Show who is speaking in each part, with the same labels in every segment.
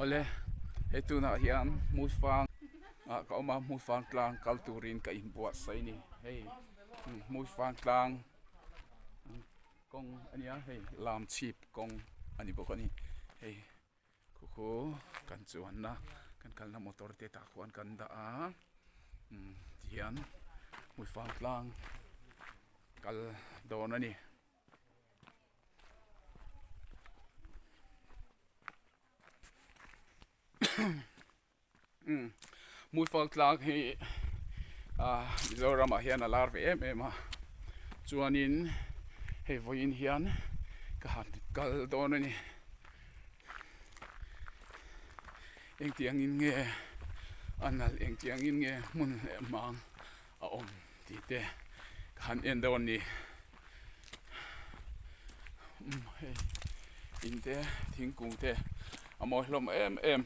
Speaker 1: Awle hei tunah hian hmuifang ah ka awm a hmuifang tlang kal turin ka inbuatsaih a ni hei hmuifang tlang kawng a nia hei lam chhip kawng a ni bawk a ni hei khu khu kan chuanna kan kalna motor te tah khuan kan dah a umm tihian hmuifang tlang kal dawn a ni. Hmuifang tlang hi ah Mizoram ah hian a lar ve em em a chuanin hei vawiin hian ka han kal dawn a ni engtiangin nge a nalh engtiangin nge hmun leh hmang a awm tih te ka han en dawn a ni. Umm hei in te thingkung te a mawi hlawm em em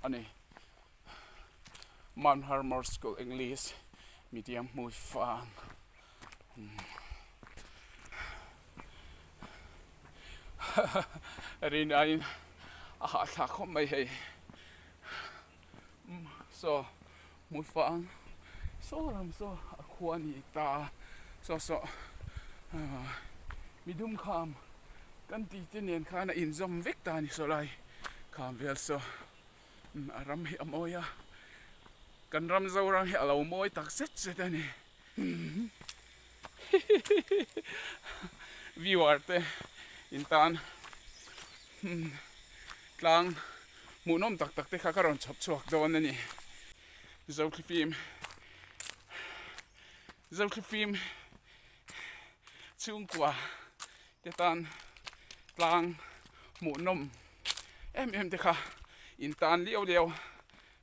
Speaker 1: a ni Mount Hermon School English Medium hmui fang rin aiin a hahthlak khawp mai hei. Saw hmu fang saw lam saw a khua a ni ta a saw saw ah midum kham kan tih te nen khan a inzawm vek ta a ni saw lai kham vel saw a ram hi a mawi a kan ram Zoram hi a lo mawi tak zet zet a ni. Viewer te in tan tlang hmuhnawm tak tak te kha ka rawn chhawp chhuak dawn a ni. Zothlifim Zothlifim chhungkua te tan tlang hmuhnawm em em te kha in tan liau liau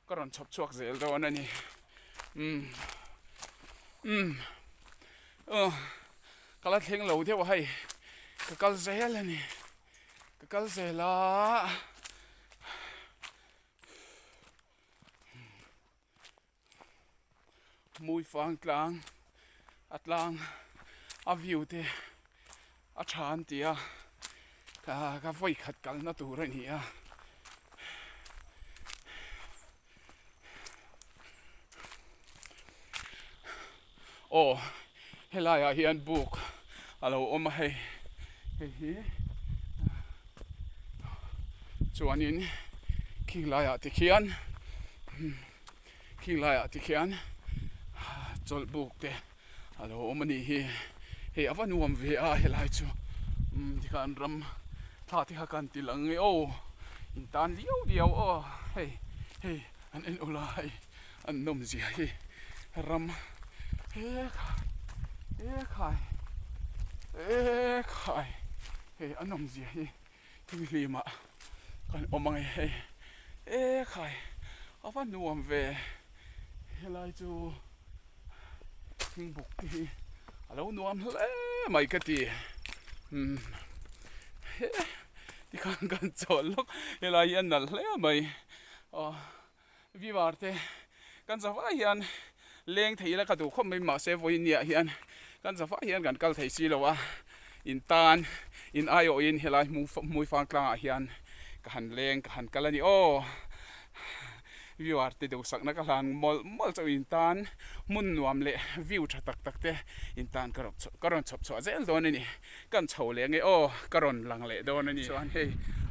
Speaker 1: ka rawn chhawp chhuak zel dawn a ni umm umm aw ka la thleng lo deuh a hei ka kal zel a ni ka kal zel a Hmuifang tlang a tlang a view te a tha an ti a ka vawi khat kalna tur a ni a. Aw helai ah hian buk a lo awm a hei hei hi chuanin khing laiah te khian khing laiah te khian chawlh buk te a lo awm a nih hi hei a va nuam ve a helai chu umm tikhan ram thla te kha kan ti lang nge aw in tan liau liau aw hei hei an en ula hei an nawm zia hi ram he khai he khai he khai hei a nawm zia hi thinghlima kan awm ang e hei e khai a va nuam ve helai chu. Thingbuk te hi a lo nuam hle mai ka ti umm he tikhan kan chawl lawk helai hi a nalh hle mai aw vivar te kan zavai hian leng thei ila ka duh khawp mai mahse vawiin hian kan zavai hian kan kal thei si lo a in tan in aiawhin helai hmuifang tlangah hian ka han leng ka han kal a ni aw. Viewer te duhsakna ka hlan mawlh mawlh chauh in tan hmun nuam leh view tha tak tak te in tan ka ka rawn chhawp chhuah zel dawn a ni. Kan chho leh nge aw ka rawn lang leh dawn a ni. Chuan hei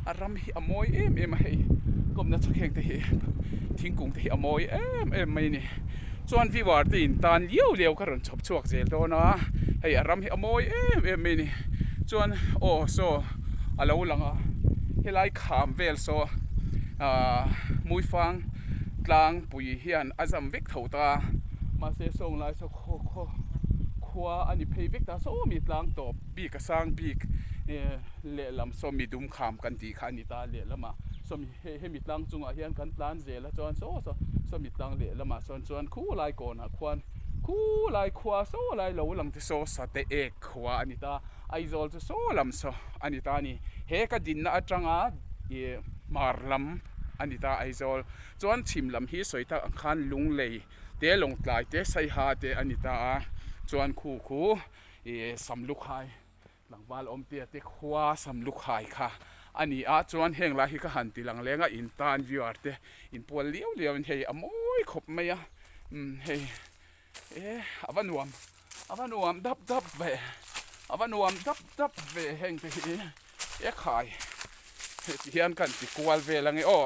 Speaker 1: a ram hi a mawi em em a hei kawmna chhawkheng te hi thingkung te hi a mawi em em mai a ni. Chuan viewer te in tan liau liau ka rawn chhawp chhuak zel dawn a hei a ram hi a mawi em em mai a ni. Chuan aw saw a lo lang a helai kham vel saw ahh Hmuifang tlangpui hian a zam vek tho ta a mahse sawng lai saw khaw khaw khua a ni phei vek ta saw mi tlang tawp bik a sang bik eh lehlam saw mi dum kham kan tih kha a ni ta lehlamah saw mi hei hemi tlang chungah hian kan tlan zel a chuan saw saw saw mi tlang lehlamah sawn chuan khulai kawnah khuan khulai khua saw lai lo lang te saw sate ek khua a ni ta Aizawl chu saw lam saw a ni ta a ni. He ka dinna atanga ih hmar lam a ni ta Aizawl. Chuan chhim lam hi sawi tak ang khan Lunglei te Lawngtlai te Saiha te a ni ta a. Chuan khu khu ih Samlukhai tlangval awmtea te khua Samlukhai kha. a ni a, chuan heng lai hi ka han ti lang leng a, in tan viewer te in pual liau liau in hei a mawi khawp mai a, umm hei e a va nuam a va nuam dap dap ve a va nuam dap dap ve heng te hi e khai hei ti hian kan ti kual vel ange aw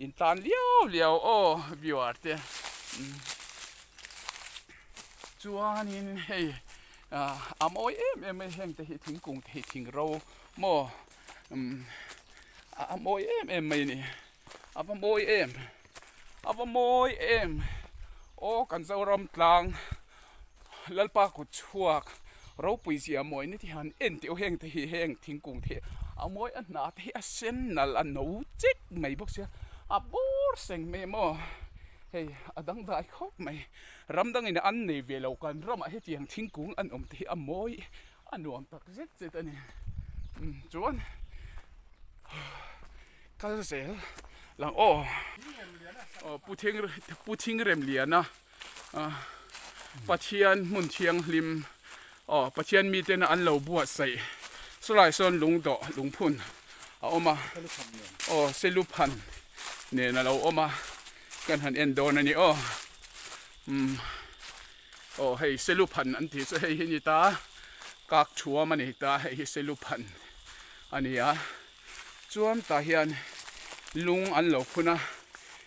Speaker 1: in tan liau liau aw viewer te umm chuanin hei a mawi em em mai heng te hi thingkung te hi thing ro maw umm a mawi em em mai a ni a va mawi em a va mawi em aw kan Zoram tlang Lalpa kut chhuak ropui zia mawi ni te hian en teh u heng te hi heng thingkung te hi a mawi a hnah te hi a sen nalh a no chek mai bawk sia a bawr seng mai a maw hei a dangdai khawp mai ram dangin an nei ve lo kan ramah hetiang thingkung an awm te hi a mawi a nuam tak zet zet a ni chuan kal zel lang aw aw pu thing pu thing rem lian a Pathian hmun thianghlim aw Pathian mite na an lo buatsaih sawlai sawn lungdawh lungphun a awm a aw seluphan nen a lo awm a kan han en dawn a ni aw umm. Aw hei Seluphan an tih chu hei hi a ni ta, kak thuam a ni ta hei hi Seluphan a ni a, chuan tah hian lung an lo phun a,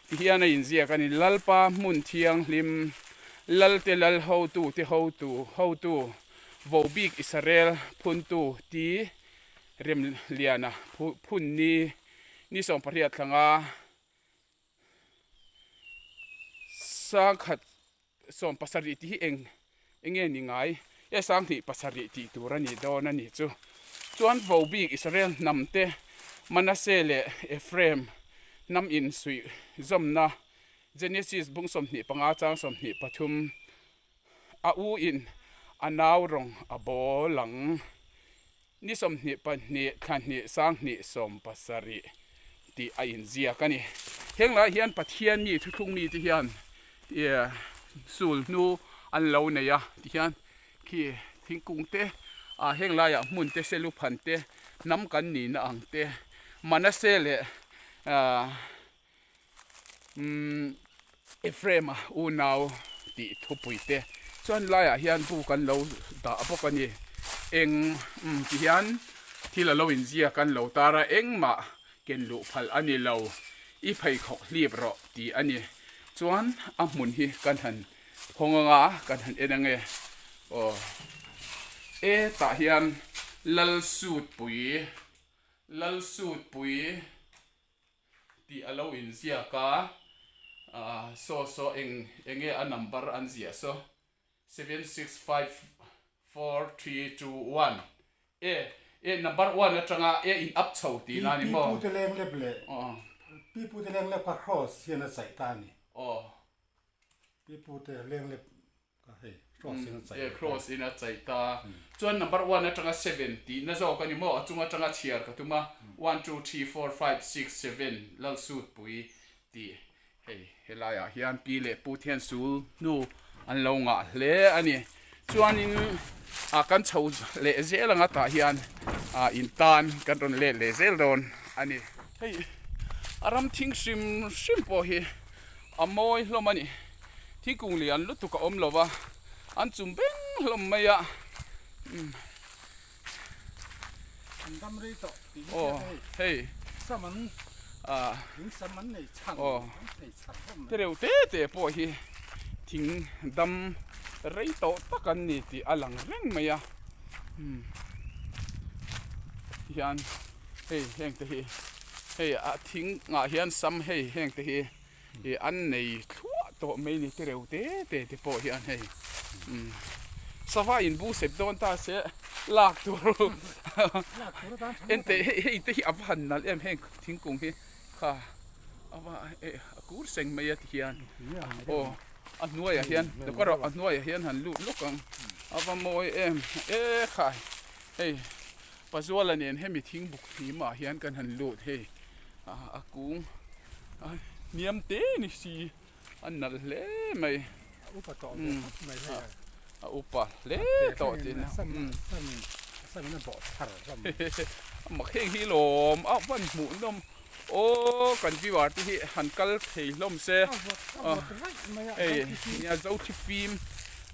Speaker 1: tihian a inziak a ni Lalpa hmun thianghlim Lalte Lal hotu te hotu hotu Vobik Israel phuntu ti Remliana phun ni ni 18 thlanga Sangkhat 70 tih hi eng eng nge ni ngai? E 27 tih tur a nih dawn a nih chu. Chuan vo bik Israel hnam te Manasseh leh Ephraim hnam insuih zawmna Genesis bung 25 chang 23 a u in a nau rawng a bawl ang. Ni 22 thla hnih 2017 tih a inziak a ni. Heng lai hian Pathian mi thuthlung mite hian sul hnu an lo nei a ti hian khi thingkung te ah heng laiah hmun te seluphan te hnam kan nihna ang te Manase leh ah Umm Ephraim-a unau tih thupui te chuan laiah hian bu kan lo dah bawk a ni. Eng umm ti hian thil a lo inziak an lo tar a, engmah ken luh phal a ni lo, i pheikhawk hlip rawh tih a ni. Chuan a hmun hi kan han hawng anga kan han en ange aw. E tah hian Lalsutpui Lalsutpui. Tih a lo inziak a, saw saw eng eng nge a number an ziah saw 765431 e e number one atanga e in up chho tih na ni maw?
Speaker 2: Pi Pute leng lep leh Pi Pute leng lep kha cross hian a chaih ta a ni.
Speaker 1: Aw.
Speaker 2: Pi Pute leng lep
Speaker 1: E cross in a chaih ta. Chuan number one atanga seven tih na zawk a ni maw? A chung atanga chhiar ka tum a, one two three four five six seven Lalsutpui tih hei helaiah hian pi leh pu te hian sul hnu an lo ngah hle a ni. Chuanin ah kan chho leh zel anga tah hian ah in tan kan rawn let leh zel dawn a ni. Hei a ram thing hrim hrim pawh hi a mawi hlawm a ni. Thingkung lian lutuk a awm lo va, an chum beng hlawm mai a.
Speaker 2: An dam rei tawh tih hi hriat a hei.
Speaker 1: Hei.
Speaker 2: Sam an thing sam an nei chhan an nei chhan hlawm mai.
Speaker 1: Tereuh te te pawh hi thing dam rei tawh tak an ni tih a lang reng mai a. Tihian hei heng te hi hei a thing ah hian sam hei heng te hi. Ih an nei thluah tawh mai ni te reuh te te te pawh hian hei umm sava in bu sep dawn ta se lak tur enteh hei hei te hi a va han nalh em heng thingkung hi kha a va eh a kur seng mai a ti hian aw a hnuaiah hian erawh a hnuaiah hian han lut lawk ang a va mawi em e khai hei Pazuala nen hemi thingbuk hlimah hian kan han lut hei. A kung a hniam te ni si a nalh hle mai.
Speaker 2: A upa tawh ve khawp mai hei a.
Speaker 1: A upa hle tawh tihna.
Speaker 2: Samin a bawh thar hlawm.
Speaker 1: Mak heng hi lawm a van hmuh nawm aw kan viewer te hi han kal thei hlawm se.
Speaker 2: A vawt a vawt raih mai a
Speaker 1: hei nia zo thi fim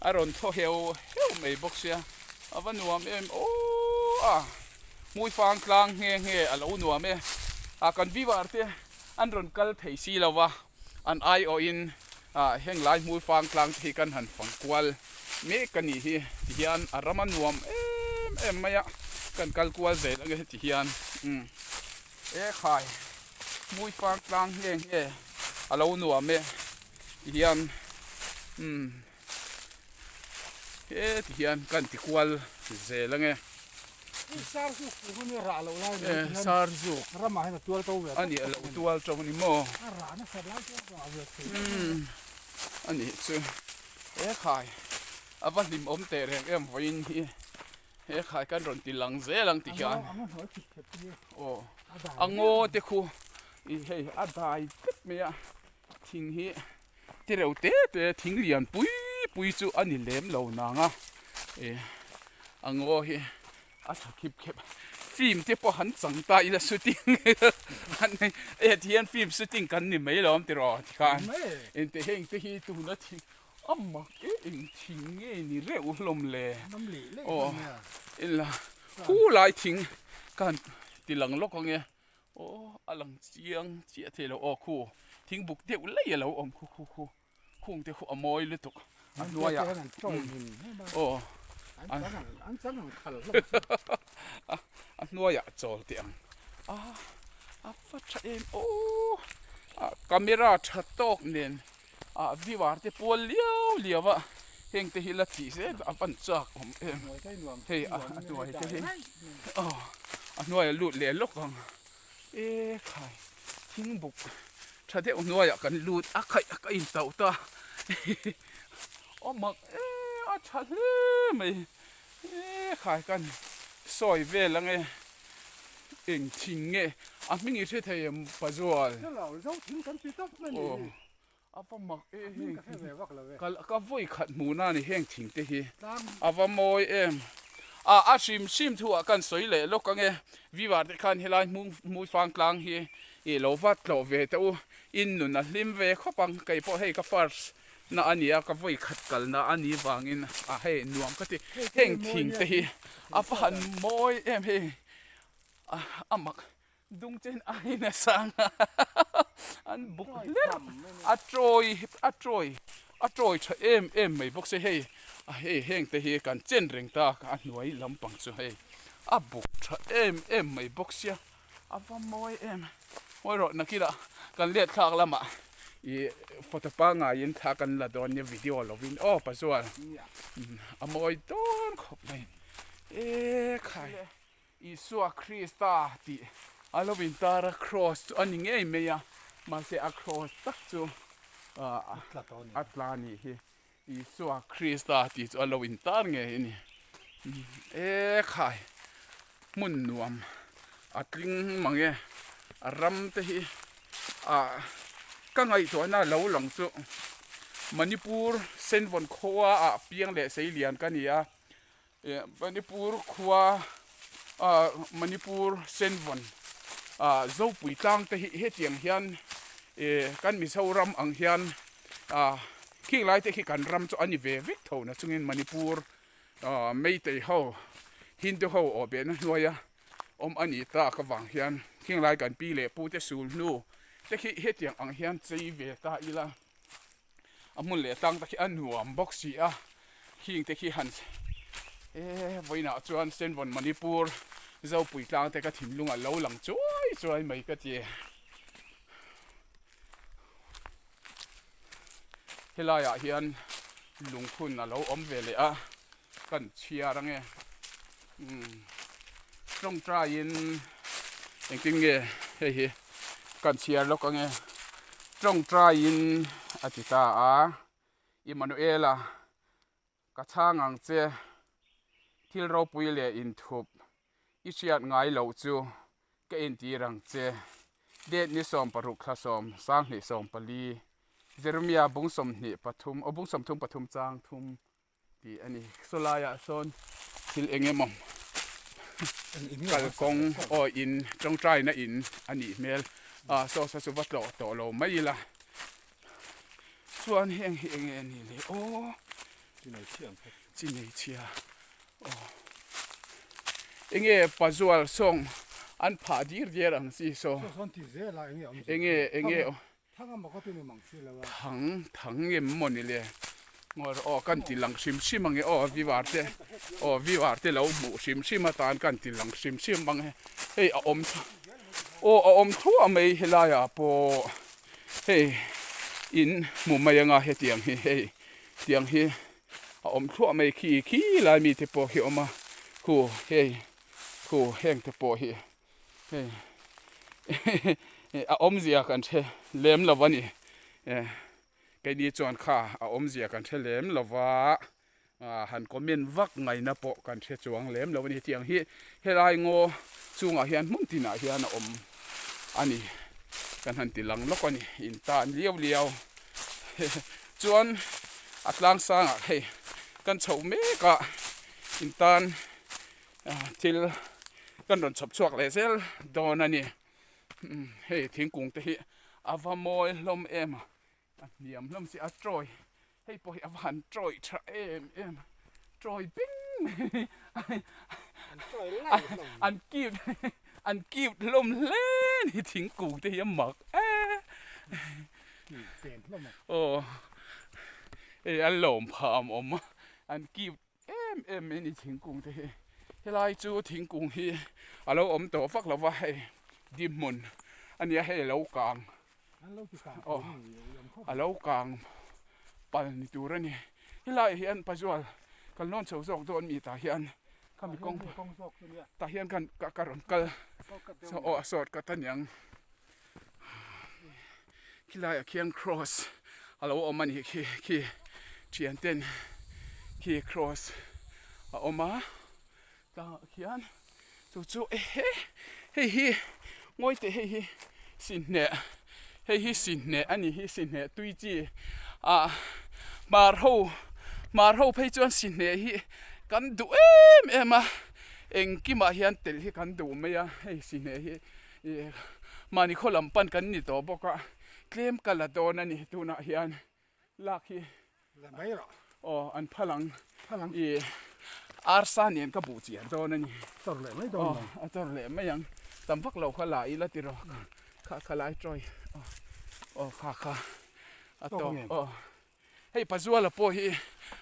Speaker 1: a rawn thaw heu heu mai bawk sia a va nuam em aw a hmui fang tlang nghe nghe a lo nuam e a kan viewer te an rawn kal thei si lo va. An aiawhin heng lai hmui fang tlang te hi kan han fang kual mek a nih hi ti hian a ram a nuam em em mai a, kan kal kual zel ang e heti hian umm e khai hmui fang tlang nge nge a lo nuam e ti hian umm he ti hian kan ti kual zel ang e.
Speaker 2: Hei sar zuk tih hun hi rah loh lai a ni
Speaker 1: e sar zuk
Speaker 2: ramah hian a tual to ve
Speaker 1: a ni a lo tual to a ni maw
Speaker 2: a rah nasat lai chuan rah ve thei
Speaker 1: umm a nih chu he khai a va hlim awm teh reng em vawiin hi he khai kan rawn ti lang zel ang ti hian aw a ngaw te khu ih hei a dai vek mai a thing hi tireuh te te thing lian pui pui chu a ni lem lo nang a ih a ngaw hi a tha khip khep film te pawh han chang ta ila shooting an nei e ti hian film shooting kan ni mai lo awm tiraw tikhan engte heng te hi tuna thing a mak em em thing nge ni reuh hlawm le aw ila khu lai thing ka han ti lang lawk ang e. Aw a lang chiang chiah thei lo aw khu thingbuk deuh lei a lo awm khu khu khu khung te khu a mawi lutuk a hnuaiah aw a hnuaiah chawl teh ang a a va tha em aw a camera tha tawk nen ah viewer te pual liau liau a heng te hi la tih zel a van chak awm em hei a hnuai te hi aw a hnuai a lut leh lawk ang e khai thing buk tha deuh hnuaiah kan lut a khaih a ka in tauh ta aw mak e a tha hle mai e khai kan sawi vel ang e eng thing nge a hming i hre thei em pazual aw. A va mak e heng thing ka vawi khat hmuh na ni heng thing te hi a va mawi em a a hrim hrim thu ah kan sawi leh lawk ang e vivar te khan helai hmung hmui fang tlang hi ih lo va tlawh ve teh u in nun a hlim ve khawp ang kei pawh hei ka first na a nia ka vawi khat kal na a nih vangin a hei nuam ka ti heng thing te hi a va han mawi em hei a mak Dung chen aiin a sang a, an buk hler a tawi a tawi a tawi tha em em mai bawk se hei a hei heng te hi kan chen reng ta a hnuai lampang chu hei a buk tha em em mai bawk sia a va mawi em mawi rawh nakinah kan let thlak lamah ih photo pangaiin thla kan la dawn nia video lovin aw pazual a mawi dawn khawp mai e khai. Isua Krista tih a lo intar a, cross chu a ni ngei mai a, mahse a cross tak chu a tla a nih hi. Isua Krista tih chu a lo intar ngei a ni. E khai, hmun nuam a tling mang e, a ram te hi ah ka ngaihtuahna lo lang chu Manipur Senvawn khua ah piang leh seilian ka ni a. Manipur khua ah Manipur Senvawn ah Zopui tlang te hi hetiang hian ih kan Mizoram ang hian ah khing lai te khi kan ram chu a ni ve vek tho na chungin Manipur ah Meitei ho Hindu ho awh behna hnuaia awm a ni tak avang hian khing lai kan pi leh pu te sul hnu te khi hetiang ang hian chei ve ta ila. A hmun leh tlang te khi a nuam bawk si a, khing te khi han e vawiinah chuan Senvawn Manipur Zopui tlang te ka thinlung a lo lang chuai chuai mai ka ti. Helaiah hian lungphun a lo awm ve leh a, kan chhiar ange umm tawngtaiin engtin nge hei hi kan chhiar lawk ange tawngtaiin a ti ta a Immanuela ka chhang ang che thil ropui leh inthup i hriat ngai loh chu ka entir ang che. Date ni 16 thla 10 2014 Jeremia bung 23 aw bung 33 chang thum tih a ni. Saw laiah sawn thil eng emaw Kalkawng aw in tawngtaina in a nih hmel a saw saw chu va tlawh tawh lo mai ila chuan heng hi eng nge a nih le aw chi nei chhia aw eng nge pazual sawng an phah dir diar ang chi saw eng nge eng nge aw. Thang thang ngem maw ni le ngawr aw kan ti lang hrim hrim ang e aw vivar te aw vivar te lo hmuh hrim hrim atan kan ti lang hrim hrim ang e hei a awm aw a awm thluah mai helai ah pawh hei in hmu mai anga hetiang hi hei tiang hi a awm thluah mai khi khi lai mi te pawh hi a awm a khu hei khu heng te pawh hi. Hei a awmzia kan hre lem lo a ni keini chuan kha a awmzia kan hre lem lo va han comment vak ngaihna pawh kan hre chuang lem lo a ni hetiang hi helai ngaw chungah hian hmun tinah hian a awm a ni kan han ti lang lawk a ni in tan liau liau chuan a tlang sangah hei kan chhoh mek a in tan. Thil kan rawn chhawp chhuak leh zel dawn a ni. Hei thingkung te hi a va mawi hlawm em a, a hniam hlawm si a tawi hei pawh hi a va han tawi tha em em tawi bing mai an cute an cute hlawm hle a ni thingkung te hi a mak e aw hei a lawm phah a awm a an cute. Em em mai a ni thingkung te hi helai chu thingkung hi a lo awm tawh vak lo va hei dim hmun a nia hei a lo kang aw a lo kang pal ni tur a ni helai ah hian pazual kal nawn chho zawk dawn mi tah hian khami kawng tah hian khan ka rawn kal aw a sawt ka ta niang khilaiah khian cross a lo awm a nih khi khi thian ten khi cross a awm a tlangah khian chu chu ehe hei hi ngawi teh hei hi sinhneh hei hi sinhneh a ni hi sinhneh tui chi ah hmar ho hmar ho phei chuan sinhneh hi kan duh em em a engkimah hian tel hi kan duh mai a hei sinhneh hi. Ih mahni khaw lam pan kan ni tawh bawk a tlem ka la dawn a ni tunah hian lak hi
Speaker 2: la mai rawh
Speaker 1: aw an phal ang phal ang ih arsa nen ka buh chiah dawn a ni
Speaker 2: chawr leh mai dawn
Speaker 1: aw a chawr leh mai ang tam vak lo kha la ila ti rawh kha kha lai tawi aw aw kha kha a tawk aw. Hei Pazuala pawh hi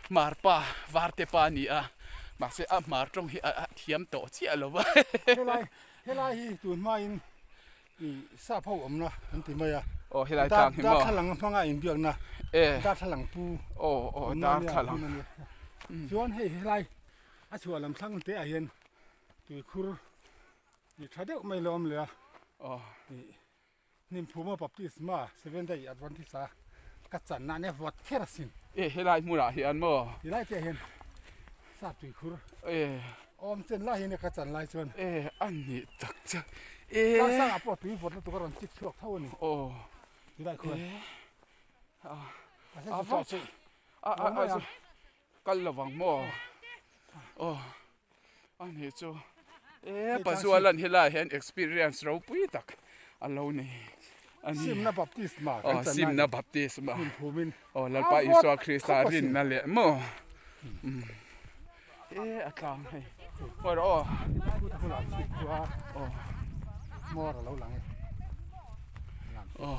Speaker 1: Hmar pa, Varte pa a ni a, mahse a Hmar tawng hi a thiam tawh chiah lo va.
Speaker 2: Helai, helai hi tun hmain i sap ho awmna an ti mai a.
Speaker 1: Aw helai tlang hi maw?
Speaker 2: Darthlalang hmanga inbiakna.
Speaker 1: E.
Speaker 2: Darthlalang pu.
Speaker 1: Aw aw darthlalang.
Speaker 2: Chuan hei helai a chhuah lam thlang te ah hian tuikhur ni tha deuh mai lo awm leh a.
Speaker 1: Aw.
Speaker 2: Hnim phuma Baptisma Seventh Day Adventist a ka channa ania vawt kher asin.
Speaker 1: E helai hmunah hian maw?
Speaker 2: Ti lai te hian sap tui khur.
Speaker 1: E.
Speaker 2: Awm chen lai hian ka chan lai chuan.
Speaker 1: E a nih tak chiah. E.
Speaker 2: Tlangsangah pawh tui vawt lutuk a rawn chik chhuak tho a ni.
Speaker 1: Aw.
Speaker 2: Ti lai khuan.
Speaker 1: E. A va a a kal lovang maw? Aw. A nih chu e Pazualan helaiah hian experience ropui tak a lo nei a ni.
Speaker 2: Simna baptisma kan
Speaker 1: Aw simna baptisma aw Lalpa Isua Krista rinna leh maw e a tlang hei aw rawh aw.
Speaker 2: Aw hmawr a lo lang e.
Speaker 1: Aw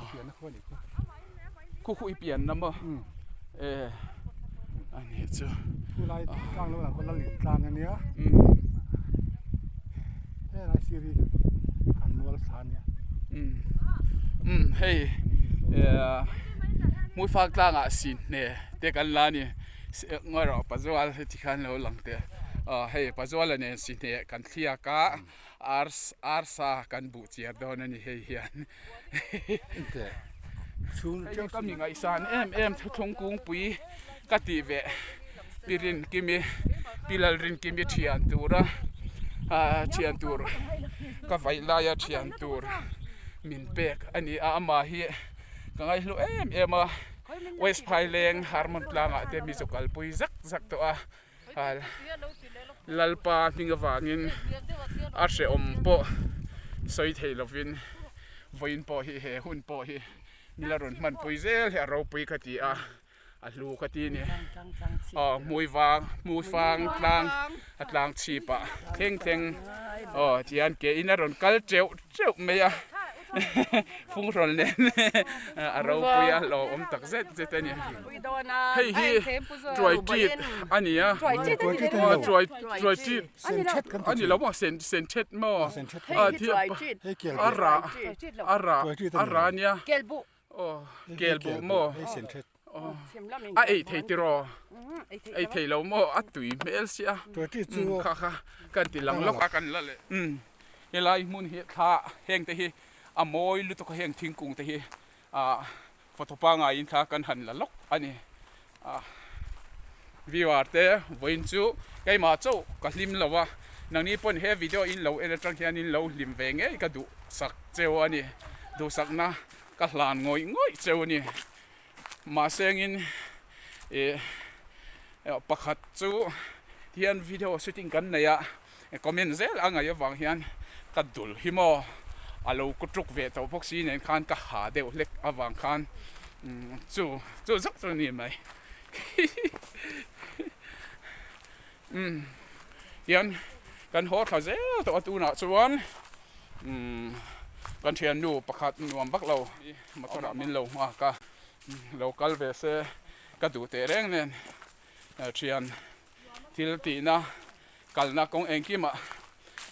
Speaker 1: khu khu i pian na maw e a nih chu
Speaker 2: khulai tlang lo lang pawh la lin tlang a nia helai sir hi an mual thla a nia
Speaker 1: umm hei hmuifang tlangah sinhne te kan la a ni ngawi rawh pazual heti khan lo lang teh aw hei pazuala nen sinhne kan thliak a arsa kan buh chiar dawn a ni hei hian. Hei ka mi ngaihsan em em thuthlung kungpui ka tih ve pi Rinkimi pi Lalrinkimi thian tura ah thian tur ka vaih laia thian tur min pek a ni a amah hi ka ngaihlu em em a West Phaileng Harmon tlangah te mi zu kalpui zak zak tawh a. Lalpa hming avangin a hrehawm pawh sawi thei lovin vawiin pawh hi he hun pawh hi mila rawn hmanpui zel hi a ropui ka ti a. A hlu ka ti ni. Aw hmui vang hmui fang tlang a tlang chhip ah thleng thleng aw tihian ke in a rawn kal teuh teuh mai a funghrawl nen a ropui a hlauhawm tak zet zet a ni. Hei hi tuai tit a ni a aw tuai tuai tit a ni lo maw sen sen thet maw a a rah a rah a rah a nia. Aw kel buh maw? A ei thei tiraw? Ei thei lo maw? A tui hmel sia. Kha kha kan ti lang lawk a kan la leh. Helai hmun hi thla heng te hi a mawi lutuk a heng thingkung te hi ah photo pangaiin thla kan han la lawk a ni. Viewer te vawiin chu keimah chauh ka hlim lo a, nangni pawn he video in lo en atang hian in lo hlim ve ngei ka duhsak cheu a ni, duhsakna ka hlan ngawih ngawih cheu a ni. Mahse engin ih pakhat chu hian video shooting kan nei a, comment zel a ngaih avang hian ka dul hi maw a lo kutruk ve tawh bawk si nen khan ka ha deuh hlek avang khan chu chu zauh chu a ni mai umm tihian kan haw thla zel tawh a tunah chuan umm kan thiannu pakhat nuam vak lo motor ah min lo nghak a lo kal ve se ka duh teh reng nen thian. Thil tihna kalna kawng engkimah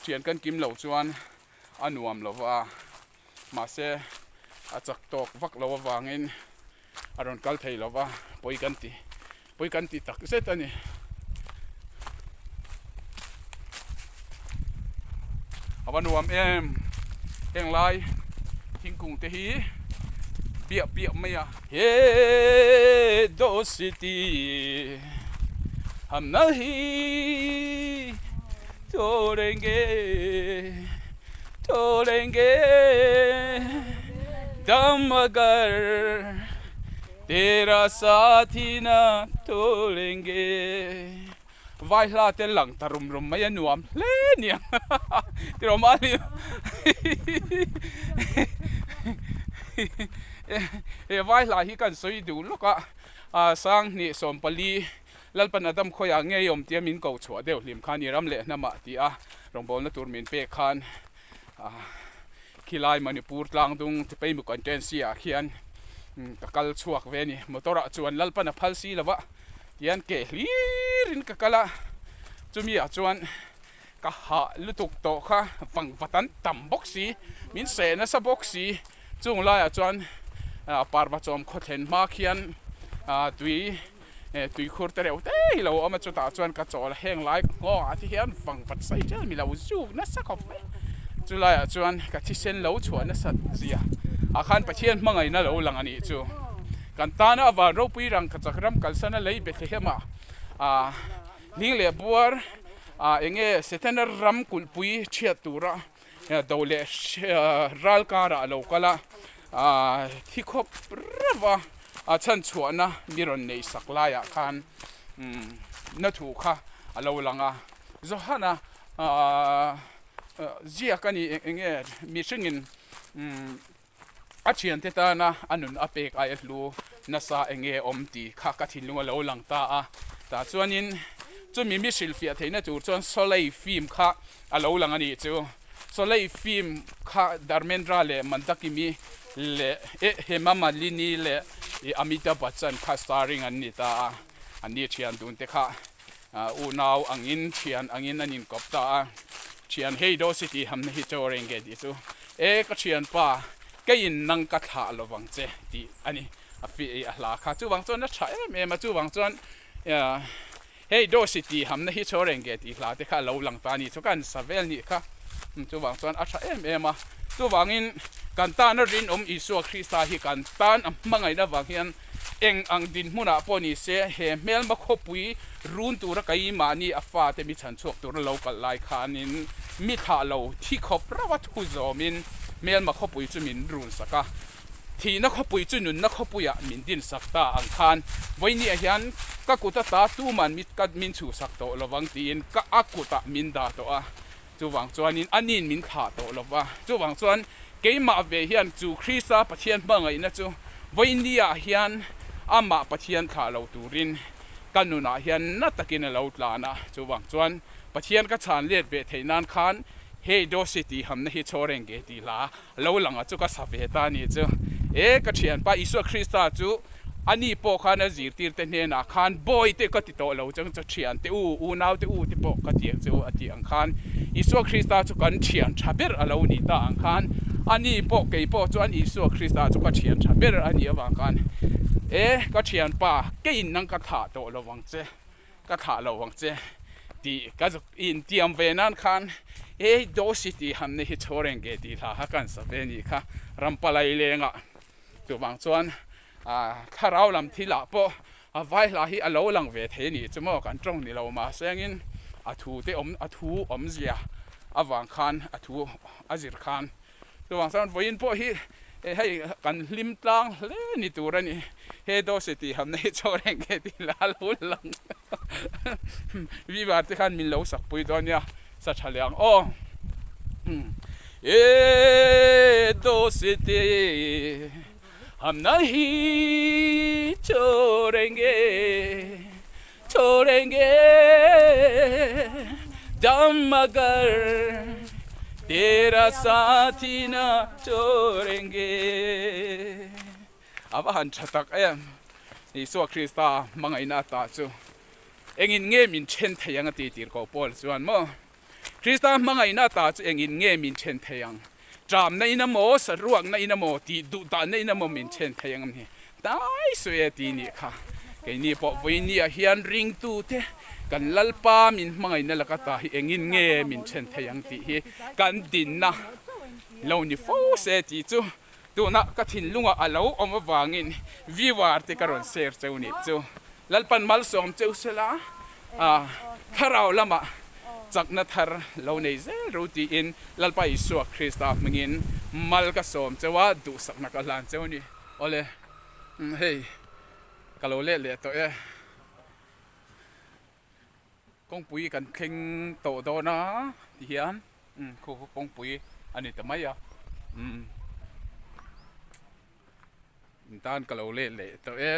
Speaker 1: thian kan kim lo chuan a nuam lo va, mahse a chak tawk vak lo avangin a rawn kal thei lo va, pawi kan ti pawi kan ti tak zet a ni. A va nuam em heng lai thingkung te hi piah piah mai a. He dosti hum nahi todenge todenge dam agar tera sathi na todenge Vai hla te lang ta rum rum mai a nuam hle nia tiraw mahni he vai hla hi kan sawi duh lawk a ah Sanghnih 14 Lalpan Adam khawiah ngei awm tia min ko chhuah deuh hlim khan i ram leh hnamah tih a rawngbawlna tur min pek khan ah khilai Manipur tlangdung Tipeimuk an tensi ah khian ka kal chhuak ve a ni motor ah chuan Lalpan a phal si lova. Tihian keh hlirin ka kal a, chumi ah chuan ka hah lutuk tawh kha vang vat an tam bawk si, min seh nasa bawk si, chung laiah chuan parva chawm khawthlen hma khian tui tuikhur te reuh te hi lo awm a, chutah chuan ka chawl a, heng lai nghawngah te hian vang vat sai ṭel mi lo zuk nasa khawp mai, chu laiah chuan ka thisen lo chhuah nasat zia ah khan Pathian hmangaihna lo lang a nih chu. Kan tana a van ropui rang ka chak ram kalsana lei Bethlehem ah ah hling leh buar ah enge Setana ram kulhpui chhiat tura do leh ral karah a lo kal a ah thi khawp reuh a a chhan chhuahna mi rawn neih sak laiah khan umm na thu kha a lo lang a Johana ah ziak a ni enge mihringin umm. A thiante tana a nun a pek aia hlu nasa eng nge awm tih kha ka thinlung a lo lang ta a. Tah chuanin chumi mi hrilhfiah theihna tur chuan Soleil film kha a lo lang a nih chu. Soleil film kha Dharmendra leh Mandakini leh Hema Malini leh Amitabh Bachchan kha starring an ni ta a. Anni thian dun te kha unau angin thian angin an inkawp ta a. Thian hei daw si tih hamna hi chaw reng nge tih chu E ka thianpa, keiin nang ka thlah lovang che tih a ni. A fi a hla kha chuvang chuan a tha em em a, chuvang chuan hei Dosi tih hamna hi chhaw reng ge tih hla te kha a lo lang ta a ni chu ka han sa vel nih kha. Chuvang chuan a tha em em a, chuvangin kan tana rinawm Isua Krista hi kan tan a hmangaihna vang hian Eng ang dinhmunah pawh ni se, he hmelma khawpui run tura keimahni a fate mi chhan chhuak tura lo kalh lai khanin mi thlah lo thi khawp rauh a thu zawmin hmelma khawpui chu min run sak a, thihna khawpui chu nunna khawpuiah min din sak ta ang khan vawinia hian. Ka kut ata tuman mi ka min chhuhsak tawh lovang tiin ka a kutah min dah tawh a, chuvang chuanin a nin min thlah tawh lova. Chuvang chuan keimah ve hian chu Krista Pathian hmangaihna chu vawinia hian amah Pathian thlah lo turin ka nunah hian na takin a lo tlan a. Chuvang chuan Pathian ka chhan let ve theih nan khan hei Dosi tih hamna hi chhawr eng ge tih hla lo lang a chu ka sa ve ta a ni chu. E ka thianpa Isua Krista chu a ni pawh khan a zirtir te hnenah khan bawi te ka ti tawh lo chang chu thian te u, unau te u te pawh ka ti ang che u a tih ang khan Isua Krista chu kan thian tha ber a lo nih ta ang khan a ni pawh kei pawh chuan Isua Krista chu ka thian tha ber a nih avang khan e ka thianpa keiin nang ka thlah tawh lo vang che. Ka thlah lo ang che tih ka zuk intiam ve nan khan he Dosi tih han ni hi chhawr eng ge tih hla kha kan sa ve nih kha Rampalai lengah chuvang chuan thlarau lam thilah pawh a vai hla hi a lo lang ve thei nih chu maw kan tawng ni lo mahse angin a thu te awm a thu awmzia avang khan a thu a zir khan Chuvang chuan vawiin pawh hi hei kan hlim tlang hle ni tur a ni. He dawhse tih hamna hi chaw reng nge tih la lo lang. Viva te khan min lo sak pui dawn nia sa tha leh ang aw. E dawhse tih hamna hi chaw reng nge chaw reng nge dam magar tera sathi na chaw reng nge a va han tha tak em Isua Krista hmangaihna ata chu engin nge min then thei ang a ti tir ko Paul chuan maw Krista hmangaihna ata chu engin nge min then thei ang? Ṭamna in emaw, saruakna in emaw, tih duh dahna in emaw min then thei ang ni. Hnai sawi e ti nih kha. Keini pawh vawinia hian ringtute kan Lalpa min hmangaihna laka ta hi engin nge min then thei ang tih hi kan dinna lo ni fo se tih chu tunah ka thinlungah a lo awm avangin viewer te ka rawn share cheu nih chu. Lalpan malsawm cheu sela thlarau lamah chakna thar lo nei zel ro tiin Lalpa Isua Krista hmingin mal ka sawm cheu a, duhsakna ka hlan cheu a ni. Awle, hei ka lo let leh tawh e. Kawngpui kan thleng tawh dawn a ti hian khu khu kawngpui a ni ta mai a. In tan ka lo let leh tawh e.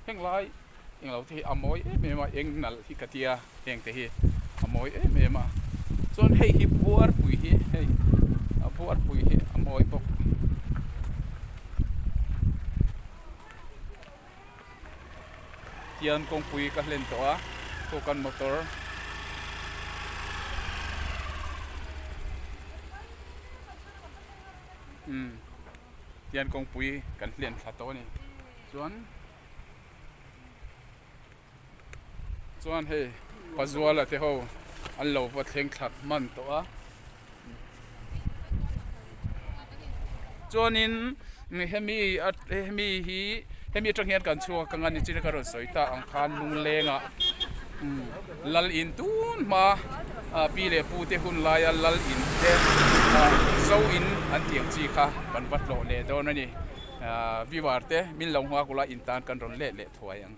Speaker 1: Heng lai englo te hi a mawi em em a eng nalh hi ka tia heng te hi a mawi em em a chuan hei hi buarpui hi hei a buarpui hi a mawi bawk. Tian kawngpui ka hlen tawh a aw kan motor umm tian kawngpui kan hlen thla tawh a ni chuan chuan hei Pazuala te ho an lo va thleng thla hman tawh a chuanin hemi hemi hi hemi atang hian kan chhuak ang a nichin ka rawn sawi ta ang khan lungleng ah lal in tun hma ah pi leh pu te hun laia lal in te ah zo in an tih ang chi kha kan va tlawh leh dawn a ni ah viewer te min lo nghak ula in tan kan rawn let leh thuai ang.